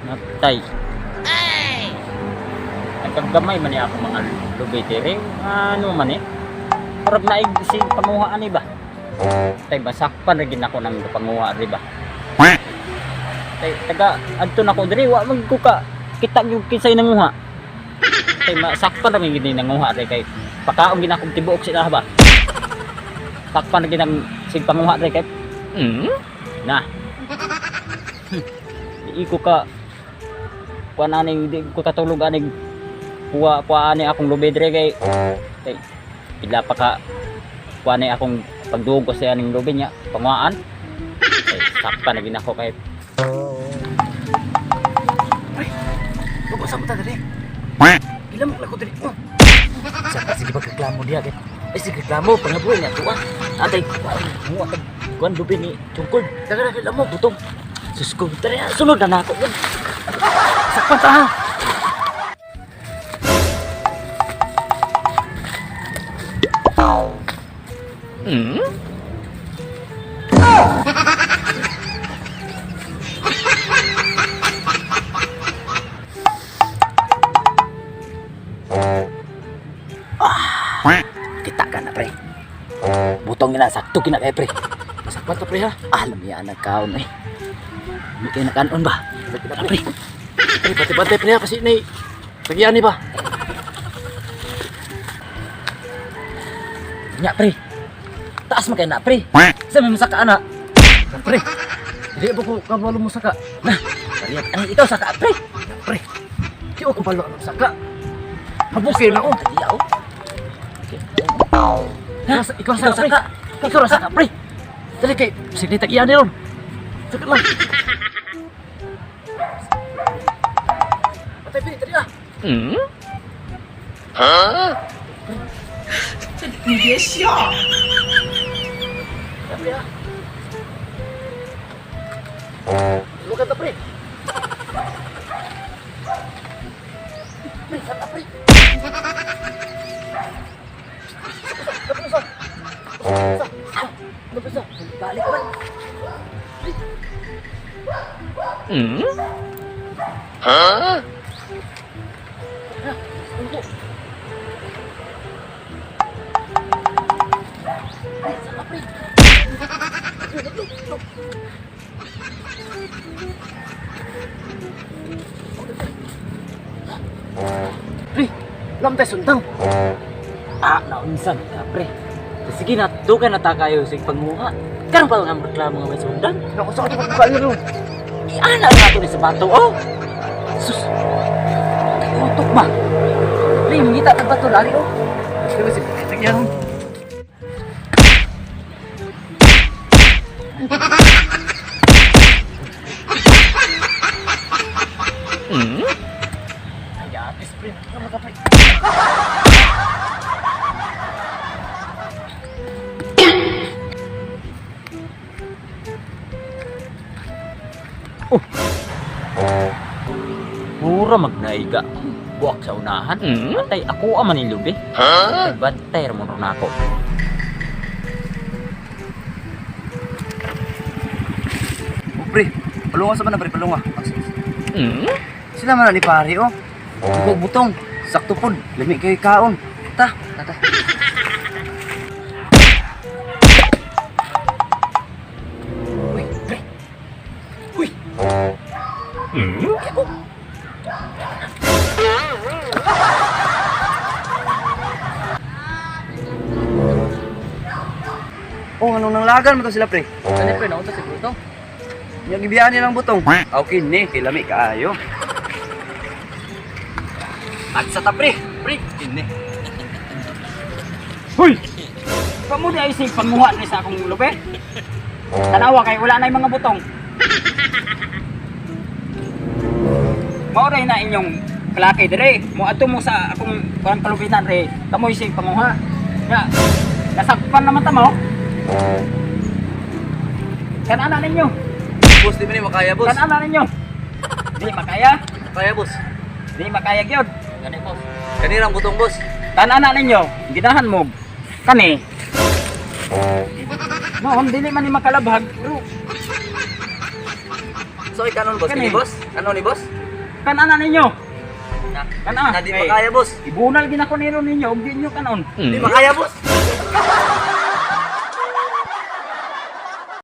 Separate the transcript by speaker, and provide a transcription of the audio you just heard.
Speaker 1: Natay. Nagkagamay man niya ako mga lubi diri. Ano man eh? Murag naig si panguha ani ba? Tay basakpan ra gid nako nang panguha ri ba. Tay taga adto nako diri wa man ko ka kita gyud kinsay nanguha. Tay masakpan ra gid ni nanguha ri kay pakaon gid akong tibuok sila ba. Sakpan ra gid ang sig panguha ri kay na. Di ko ka kuan aning di ko katulog aning kuha kuha ani akong lubi diri kay kay pila pa ka kuha ani akong pagdugo sa aning lubi niya panguhaan kay sakpan na gid ako kay.
Speaker 2: Huwag sa mata dali. Gilamok na ko dali. Oh. Sa sige pagreklamo diya kay. Ay sige reklamo pangabuhi nga tuwa. Atay, mo atay kuan lubi ni tungkol. Daga na lamok butong. Sus ko, tara sunod na nako. Sakpan ta ha. Kita ka na pre. Butong gina sakto gina kay pre.
Speaker 3: Sakpan to pre ha.
Speaker 2: Alam niya ang nagkaon eh. Hindi kayo nakanon ba? Tara, pre.
Speaker 3: Pre, bantay-bantay pre ha kasi nay tagian ni ba.
Speaker 2: Nya pre. Taas man kayo na pre. Sa may masaka ana.
Speaker 3: Pre. Dili ba ko kabalo mo saka?
Speaker 2: Na, Kaliat, ano ikaw saka pre?
Speaker 3: Pre. Di ko kabalo ang saka. Habukin na oh.
Speaker 2: Tadiya oh.
Speaker 3: Ha? Ikaw
Speaker 2: Ikaw
Speaker 3: saka pre.
Speaker 2: saka. Ikaw ra saka pre.
Speaker 3: Dali kay sige tagian ni ron. Saka lang. Bantay pre, dali ah. Pre ah. Lukan ta pre. Pre, saka pre.
Speaker 2: Balik man.
Speaker 3: Pre, lamtay sundang.
Speaker 2: Ah, naunsan ka pre. Sige na, dugay na ta kayo sa panguha. Karon pa lang ang reklamo nga may sundan.
Speaker 3: Naku, sa akin pagkain ron.
Speaker 2: Iana na nato ni sa bato oh. Sus. Utok ba? Pre, mangita tag bato lali oh.
Speaker 3: Di ba si tagian ron? Ay, atis, pre. Tama ka, pre.
Speaker 1: Pura magnaiga buak sa unahan. Atay ako aman ni lubi. Huh? Bantay ra mo ron ako.
Speaker 3: Oh, pre, palunga sa man na, pre, palunga. Sila man na ni pare, oh. Bukog butong, sakto pod, lami kay kaon. Ta, ta, ta.
Speaker 2: Uy, pre. Uy.
Speaker 3: Oh, anong nanglagan mo to sila, pre? Ano, pre, naunta si butong. Yung gibiyaan nilang butong. Okay, ni, kay lami kaayo.
Speaker 2: Tagsa ta pre. Pre, kini.
Speaker 1: Hoy! Kamo di ay sig panguha ni sa akong lubi. Tanawa kay wala na yung mga butong. Mao ray na inyong klake dire. Mo adto mo sa akong parang kalubitan re. Kamoy sig panguha. Ya. Nasakpan naman ta mo. Kanana ninyo.
Speaker 3: Boss, di ba ni makaya, boss?
Speaker 1: Kanana ninyo. Di makaya.
Speaker 3: Kaya, boss.
Speaker 1: Di makaya gyud.
Speaker 2: Gani boss.
Speaker 3: Kanirang butong, boss.
Speaker 1: Kanana ninyo. Ginahan mo. Kani. Noon dili man ni makalabhag pero
Speaker 3: So kanon, boss,
Speaker 1: Kani.
Speaker 3: kini, boss? Ano ni boss?
Speaker 1: Kanana ninyo.
Speaker 3: Na,
Speaker 1: Kana.
Speaker 3: na di makaya, boss.
Speaker 1: Ibunal ginako niro ninyo ug di nyo kanon.
Speaker 3: Di makaya, boss.